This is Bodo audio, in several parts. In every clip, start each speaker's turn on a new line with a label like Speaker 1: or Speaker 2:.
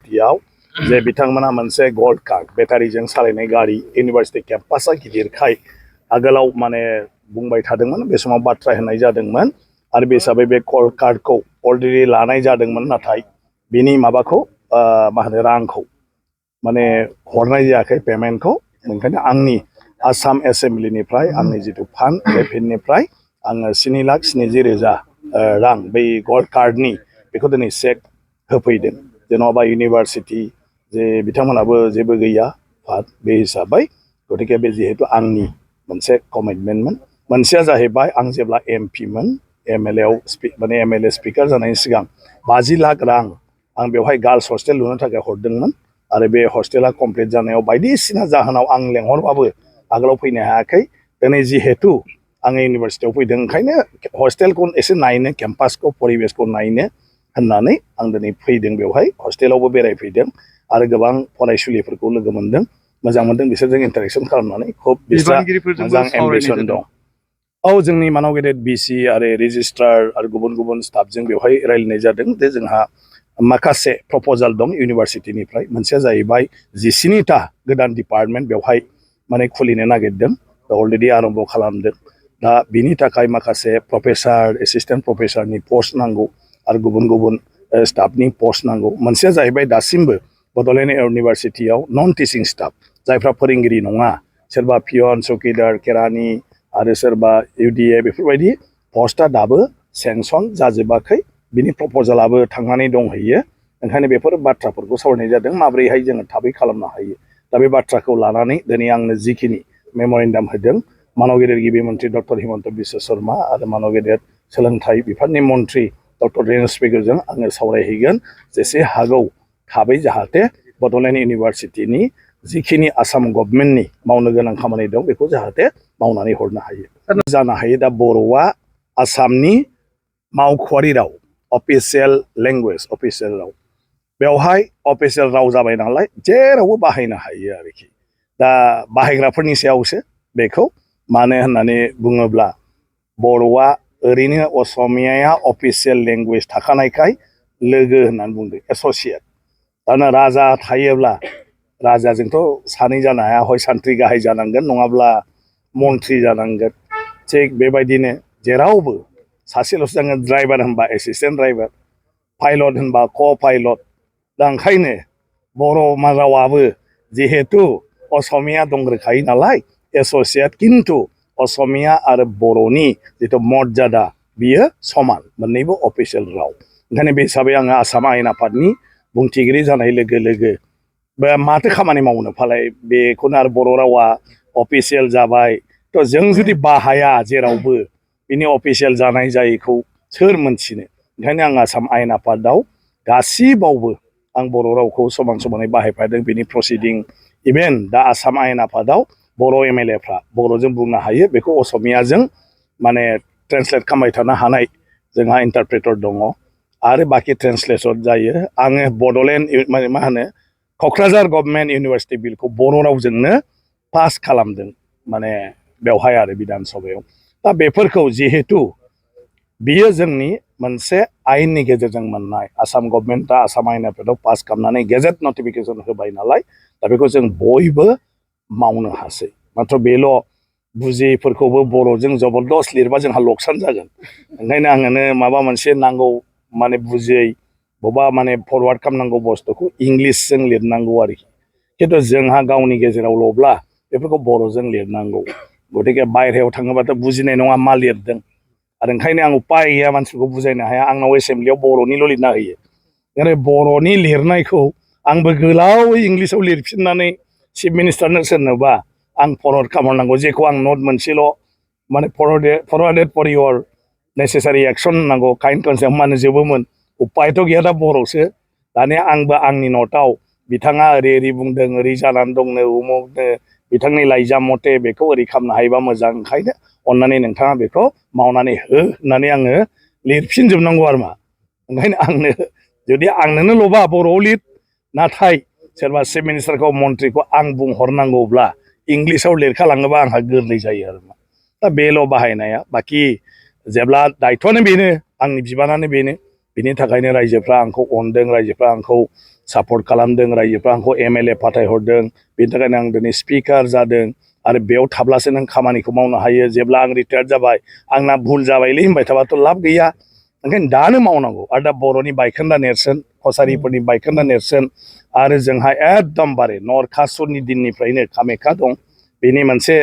Speaker 1: इउनिभारसिटियाव जे बिथांमोना मोनसे गोल्ड कार्ड बेटारिजों सालायनाय गारि इउनिभारसिटि केम्पासा गिदिरखाय आगोलाव माने बुंबाय थादोंमोन बे समाव बाथ्रा होनाय जादोंमोन आरो बे हिसाबै बे गोल्ड कार्डखौ अलरेडि लानाय जादोंमोन नाथाय बिनि माबाखौ मा होनो रांखौ माने हरनाय जायाखै पेमेन्टखौ ओंखायनो आंनि आसाम एसेम्ब्लिनिफ्राय आंनि जिथु फान्ड बे फान्डनिफ्राय आङो 7,70,000 रां बै गोल्ड कार्डनि बेखौ दिनै चेक होफैदों जेन'बा इउनिभारसिटि जे बिथांमोनाबो जेबो गैया बे हिसाबै गतिके बे जिहेतु आंनि मोनसे कमिटमेन्टमोन मोनसेया जाहैबाय आं जेब्ला एमपिमोन एमएलए माने एमएलए स्पिकार जानायनि सिगां 50 लाख रां आं बेवहाय गार्लस हस्टेल लुनो थाखाय हरदोंमोन आरो बे हस्टेला कमप्लिट जानायाव बायदिसिना जाहोनाव आं लेंहरबाबो आगोलाव फैनो हायाखै दिनै जिहेतु आङो इउनिभारसिटियाव फैदों ओंखायनो हस्टेलखौ एसे नायनो केम्पासखौ परिबेसखौ नायनो होननानै आं दिनै फैदों बेवहाय हस्टेलावबो बेरायफैदों आरो गोबां फरायसुलिफोरखौ लोगो मोनदों मोजां मोनदों बिसोरजों इन्टारेक्शन खालामनानै खुब बिस्रा मोजां एम्बिशन दं औ जोंनि मानाव गेदेर बिसि आरो रेजिस्ट्रार आरो गुबुन गुबुन स्टाफजों बेवहाय रायलायनाय जादों जे जोंहा माखासे प्रप'जाल दं इउनिभारसिटिनिफ्राय मोनसेया जाहैबाय 19टा गोदान डिपार्टमेन्ट बेवहाय माने खुलिनो नागिरदों अलरेडि आरम्भ खालामदों दा बिनि थाखाय माखासे प्रफेसार एसिस्टेन्ट प्रफेसारनि पस्ट नांगौ आरो गुबुन गुबुन स्टाफनि पस्ट नांगौ मोनसेया जाहैबाय दासिमबो बड'लेण्ड इउनिभारसिटियाव नन टिचिं स्टाफ जायफ्रा फोरोंगिरि नङा सोरबा पियन चौकिदार केरानि आरो सोरबा इउडिए बेफोरबायदि पस्टआ दाबो सेंसन जाजोबाखै बिनि प्रप'जालाबो थांनानै दंहैयो ओंखायनो बेफोर बाथ्राफोरखौ सावरायनाय जादों माब्रैहाय जोङो थाबै खालामनो हायो दा बे बाथ्राखौ लानानै दिनै आंनो जिखिनि मेम'रेन्डाम होदों मानव गेदेर गिबि मन्त्रि डक्टर हिमन्त बिश्व शर्मा आरो मानव गेदेर सोलोंथाइ बिफाननि मन्त्रि डक्टर रेणु स्पिगरजों आङो सावरायहैगोन जेसे हागौ थाबै जाहाथे बड'लेण्ड इउनिभारसिटिनि जिखिनि आसाम गभर्नमेन्टनि मावनो गोनां खामानि दं बेखौ जाहाथे मावनानै हरनो हायो जानो हायो दा बर'आ आसामनि मावख'आरि राव अफिसियेल लेंगुवेज अफिसियेल राव बेवहाय अफिसियेल राव जाबाय नालाय जेरावबो बाहायनो हायो आरोखि दा बाहायग्राफोरनि सायावसो बेखौ मानो होननानै बुङोब्ला बर'आ ओरैनो असमियाया अफिसियेल लेंगुवेज थाखानायखाय लोगो होननानै बुंदों एस'सियेट दाना राजा थायोब्ला राजाजोंथ' सानै जानो हाया हय सान्थ्रि गाहाय जानांगोन नङाब्ला मन्थ्रि जानांगोन थिग बेबायदिनो जेरावबो सासेल'सो जागोन ड्राइभार होनबा एसिस्टेन्ट ड्राइभार पाइलट होनबा क' पाइलट दा ओंखायनो बर' रावाबो जिहेतु असमिया दंग्रोखायो नालाय एस'सियेट खिन्थु असमिया आरो बर'नि जिथु मर्यादा बियो समान मोननैबो अफिसियेल राव ओंखायनो बे हिसाबै आङो आसाम आयेन आफादनि बुंथिगिरि जानाय लोगो लोगो बे माथो खामानि मावनो फालाय बेखौनो आरो बर' रावा अफिसियेल जाबाय थ' जों जुदि बाहाया जेरावबो बिनि अफिसियेल जानाय जायैखौ सोर मोनथिनो ओंखायनो आं आसाम आयेन आफादाव गासिबावबो आं बर' रावखौ समान समानै बाहायफादों बिनि प्रसिडिं इभेन दा आसाम आयेन आफादाव बर' एमएलएफ्रा बर'जों बुंनो हायो बेखौ असमियाजों माने ट्रेन्सलेट खालामबाय थानो हानाय जोंहा इन्टारप्रेटर दङ आरो बाखि ट्रेन्सलेसन जायो आङो बड'लेण्ड मा होनो क'क्राझार गभर्नमेन्ट इउनिभारसिटि बिलखौ बर' रावजोंनो पास खालामदों माने बेवहाय आरो बिधान सभायाव दा बेफोरखौ जिहेतु बियो जोंनि मोनसे आयेननि गेजेरजों मोननाय आसाम गभर्नमेन्टआ आसाम आयेन आफादाव पास खालामनानै गेजेट नटिफिकेसन होबाय नालाय दा बेखौ जों बयबो मावनो हासै माथ्र बेल' बुजियैफोरखौबो बर'जों जबरदस्त लिरबा जोंहा लकसान जागोन ओंखायनो आंनो माबा मोनसे नांगौ माने बुजियै बबेबा माने फरवार्ड खालामनांगौ बुस्थुखौ इंलिसजों लिरनांगौ आरोखि खिन्थु जोंहा गावनि गेजेरावल'ब्ला बेफोरखौ बर'जों लिरनांगौ गतिके बायहेरायाव थाङोबाथ' बुजिनाय नङा मा लिरदों आरो ओंखायनो आं उपाय गैया मानसिफोरखौ बुजायनो हाया आंनाव एसेम्ब्लियाव बर'निल' लिरना होयो आरो बर'नि लिरनायखौ आंबो गोलावै इंलिसाव लिरफिननानै चिफ मिनिस्टारनो सोरनोबा आं फरवार्ड खालामनांगौ जेखौ आं नट मोनसेल' माने फरवार्डेड फर इयर नेसेसारि एक्सन होननांगौ काइन्ड कनसेप्ट मानो जोबोमोन उपायथ' गैया दा बर'सो दानिया आंबो आंनि नटआव बिथाङा ओरै ओरै बुंदों ओरै जानानै दंनो उमुकनो बिथांनि लाइजाम मथे बेखौ ओरै खालामनो हायोबा मोजां ओंखायनो अन्नानै नोंथाङा बेखौ मावनानै हो होननानै आङो लिरफिनजोबनांगौ आरो मा ओंखायनो आंनो जुदि आंनोनो ल'बा बर'आव लिर नाथाय सोरबा चिफ मिनिस्टारखौ मन्थ्रिखौ आं बुंहरनांगौब्ला इंलिसाव लिरखालाङोबा आंहा गोरलै जायो आरो मा दा बेल' बाहायनाया बाखि जेब्ला दायथ'आनो बेनो आंनि बिबानानो बेनो बिनि थाखायनो रायजोफ्रा आंखौ अनदों रायजोफ्रा आंखौ सापर्ट खालामदों रायजोफ्रा आंखौ MLA फाथायहरदों बेनि थाखायनो आं दिनै स्पिकार जादों आरो बेयाव थाब्लासो नों खामानिखौ मावनो हायो जेब्ला आं रिटायार्ड जाबाय आंना भुल जाबायलै होनबाय थाबाथ' लाब गैया ओंखायनो दानो मावनांगौ आरो दा बर'नि बायखोन्दा नेरसोन कसारिफोरनि बायखोन्दा नेरसोन आरो जोंहा एकदमबारे नरखासुरनि दिननिफ्रायनो कामाख्या दं बेनि मोनसे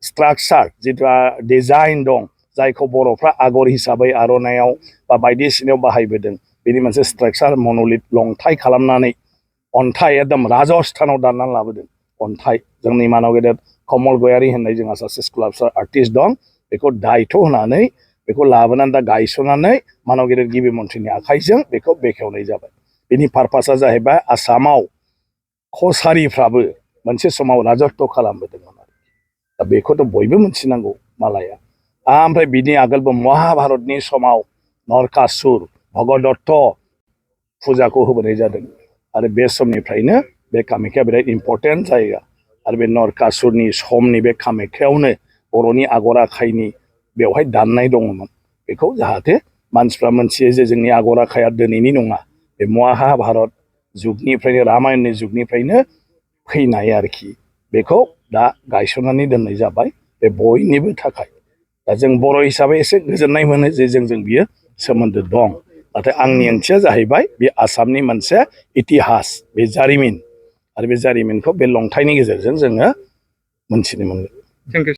Speaker 1: स्ट्राक्चार जिथु डिजाइन दं जायखौ बर'फ्रा आगर हिसाबै आर'नायाव बा बायदिसिनायाव बाहायबोदों बेनि मोनसे स्ट्राक्चार मन'लिथ लंथाइ खालामनानै अन्थाइ एकदम राजस्थानाव दाननानै लाबोदों अन्थाइ जोंनि मानव गेदेर कमल गयारि होननाय जोंहा सासे स्काल्पचार आर्टिस्ट दं बेखौ दायथ' होनानै बेखौ लाबोनानै दा गायसननानै मानव गेदेर गिबि मन्थ्रिनि आखाइजों बेखौ बेखेवनाय जाबाय बेनि पारपासा जाहैबाय आसामाव कसारिफ्राबो मोनसे समाव राजत्व खालामबोदोंमोन आरो दा बेखौथ' बयबो मिथिनांगौ मालाया ओमफ्राय बिनि आगोलबो महाभारतनि समाव नरकासुर भगदत्त फुजाखौ होबोनाय जादों आरो बे समनिफ्रायनो बे कामाख्या बिराद इम्पर्टेन्ट जायगा आरो बे नरकासुरनि समनि बे कामाख्यावनो बर'नि आगर आखाइनि बेवहाय दाननाय दङमोन बेखौ जाहाथे मानसिफ्रा मोनथियो जे जोंनि आगर आखाइया दिनैनि नङा बे महाभारत जुगनिफ्रायनो रामायणनि जुगनिफ्रायनो फैनाय आरोखि बेखौ दा गायसननानै दोननाय जाबाय बे बयनिबो थाखाय दा जों बर' हिसाबै एसे गोजोननाय मोनो जे जोंजों बियो सोमोन्दो दं नाथाय आंनि ओंथिया जाहैबाय बे आसामनि मोनसे इतिहास बे जारिमिन आरो बे जारिमिनखौ बे लंथाइनि गेजेरजों जोङो मोनथिनो मोनगोन।